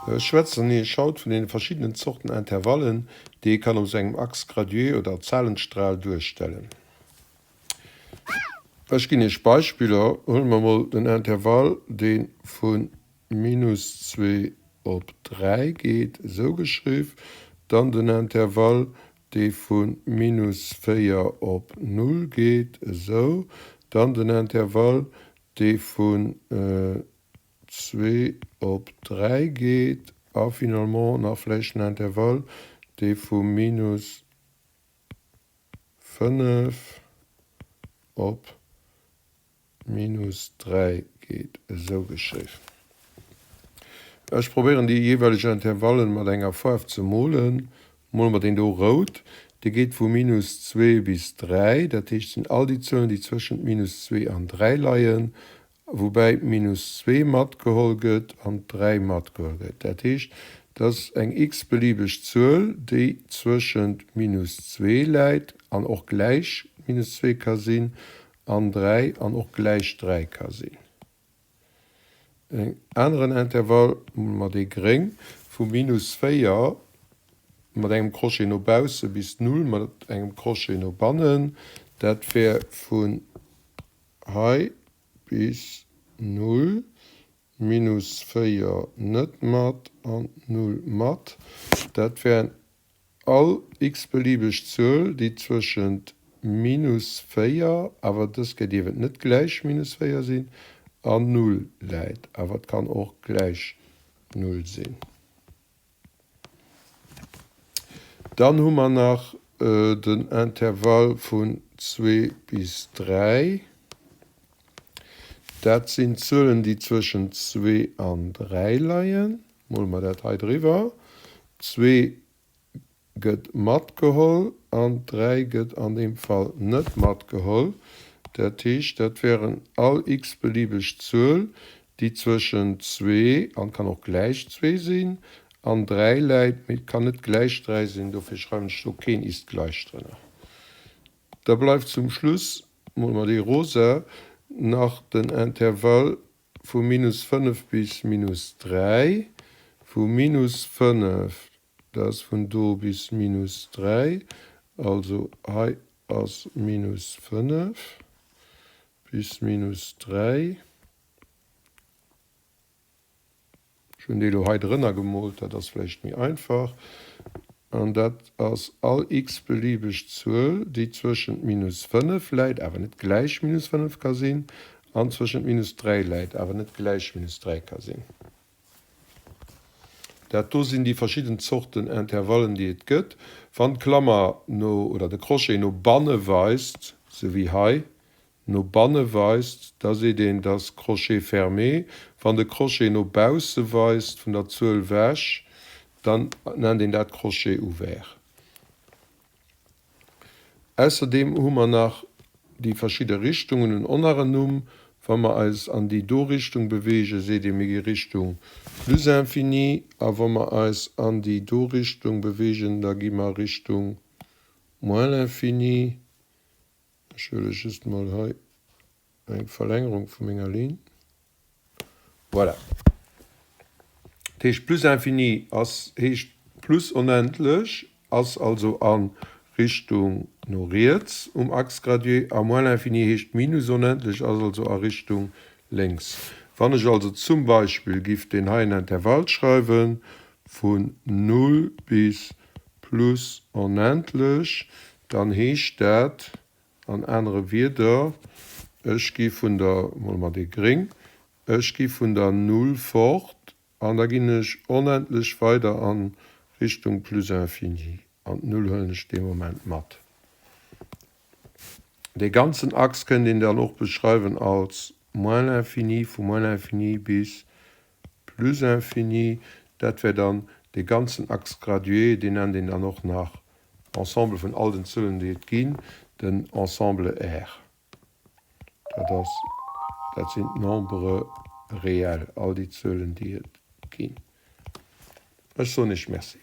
Ech schwätzen Iech haut vun deene verschiddenen Zorten Intervallen, déi ee kann op sou engem Axe gradué oder Zahlenstrahl duerstellen. Ech ginn Iech Beispiller. Huele mer mol den Intervall, dee vu minus zwee op 3 geet, esou geschriww, dann den Intervall, dee vu minus 4 op null geet, esou, dann den Intervall, dee vun zwee op 3 geet a finalement nach vläicht en Intervall, dee vu minus 5 op minus 3 geet, esou geschriww. Ech probéieren déi jeeweileg Intervallen mat enger Faarf ze molen. Mole mer deen do rout. Dee geet vu minus 2 bis 3, dat heescht sinn all déi Zuelen, déi zwëschent minus 2 an 3 leien, woubäi d'minus 2 matgeholl gëtt an d'3 matgeholl gëtt. Dat heescht, et ass eng x-beliebeg Zuel, déi zwëschent minus 2 läit an och gläich minus 2 ka sinn, an 3 an och gläich 3 ka sinn. En aneren Intervall, mole mer dee gréng, vu minus 4 mat engem Crochet no bausse bis 0 mat engem Crochet no bannen, dat wär vun Hei bis 0, minus 4 net mat an 0 mat. Dat wären all x-beliebeg Zuel, déi zwëschent minus 4, awer dës Kéier dierf et net gläich minus 4 sinn, an 0 läit, awer et kann och gläich 0 sinn. Dann hu mer nach den Intervall vun zwee bis dräi. Dat sinn d'Zuelen, déi zwëschent zwee an dräi leien. Mole mer dat hei driwwer. Zwee gëtt matgeholl an 3 gëtt an deem Fall net matgeholl. Dat heescht, dat wären all x-beliebeg Zuel, déi zwëschen 2, an kann och gläich 2 sinn, an 3 läit, mee et kann net gläich 3 sinn, dofir schreiwen ech do keen ist gleich drënner. Da bleift zum Schluss, mole mer dee rosa, nach den Intervall vu minus 5 bis minus 3, vu minus 5 Dat ass vun do bis minus 3, also hei ass minus 5 bis minus 3. Ech hunn déi elo hei drënner gemoolt, dat ass vläicht méi einfach. An dat ass all x-beliebeg Zuel, déi zwëschent minus 5 läit, awer net gläich minus 5 ka sinn, an zwëschent minus 3 läit, awer net gläich minus 3 ka sinn. Dat do sinn déi verschidden Zorten Intervallen, déi et gëtt. Wann d'Klammer no, oder de Crochet no banne weist, sou wéi hei, no banne weist, da seet een, et ass Crochet fermé. Wann de Crochet no bausse weist, vun der Zuel wech, dann nennt een dat Crochet ouvert. Ausserdeem hu mer nach déi verschidde Richtungen hunn och nach en Numm. Wa mer eis an déi do Richtung beweegen, seet ee mir gi Richtung plus infini a wa mer eis an déi do Richtung beweegen, da gi mer Richtung moins l'infini. Ech huele just mol hei Eng Verlängerung vu menger Linn. Voilà. Dat heescht, plus infini ass, heescht plus onendlech, ass also a Richtung no riets um Axe gradué, a moins l'infini heescht minus onendlech, ass also a Richtung lénks. Wann ech also zum Beispill giff deen heien Intervall schreiwen, vun null bis plus onendlech, dann heescht dat, An anere Wierder, ech gi vun der, mole mer dee gréng, ech gi vun der Null fort an da ginn ech onendlech weider a Richtung plus infini an d'Null huelen ech dee Moment mat. Dee ganzen Achs kënnt een dann och beschreiwen als moins l'infini, vu moins l'infini bis plus infini. Dat wär dann dee ganzen Axe gradué, deen nennt een dann och nach Ensemble vun all den Zuelen, déi et ginn, den Ensemble R. Dat ass, dat sinn d'Nombres réels, all déi Zuelen, déi et ginn. Ech soen Iech Merci.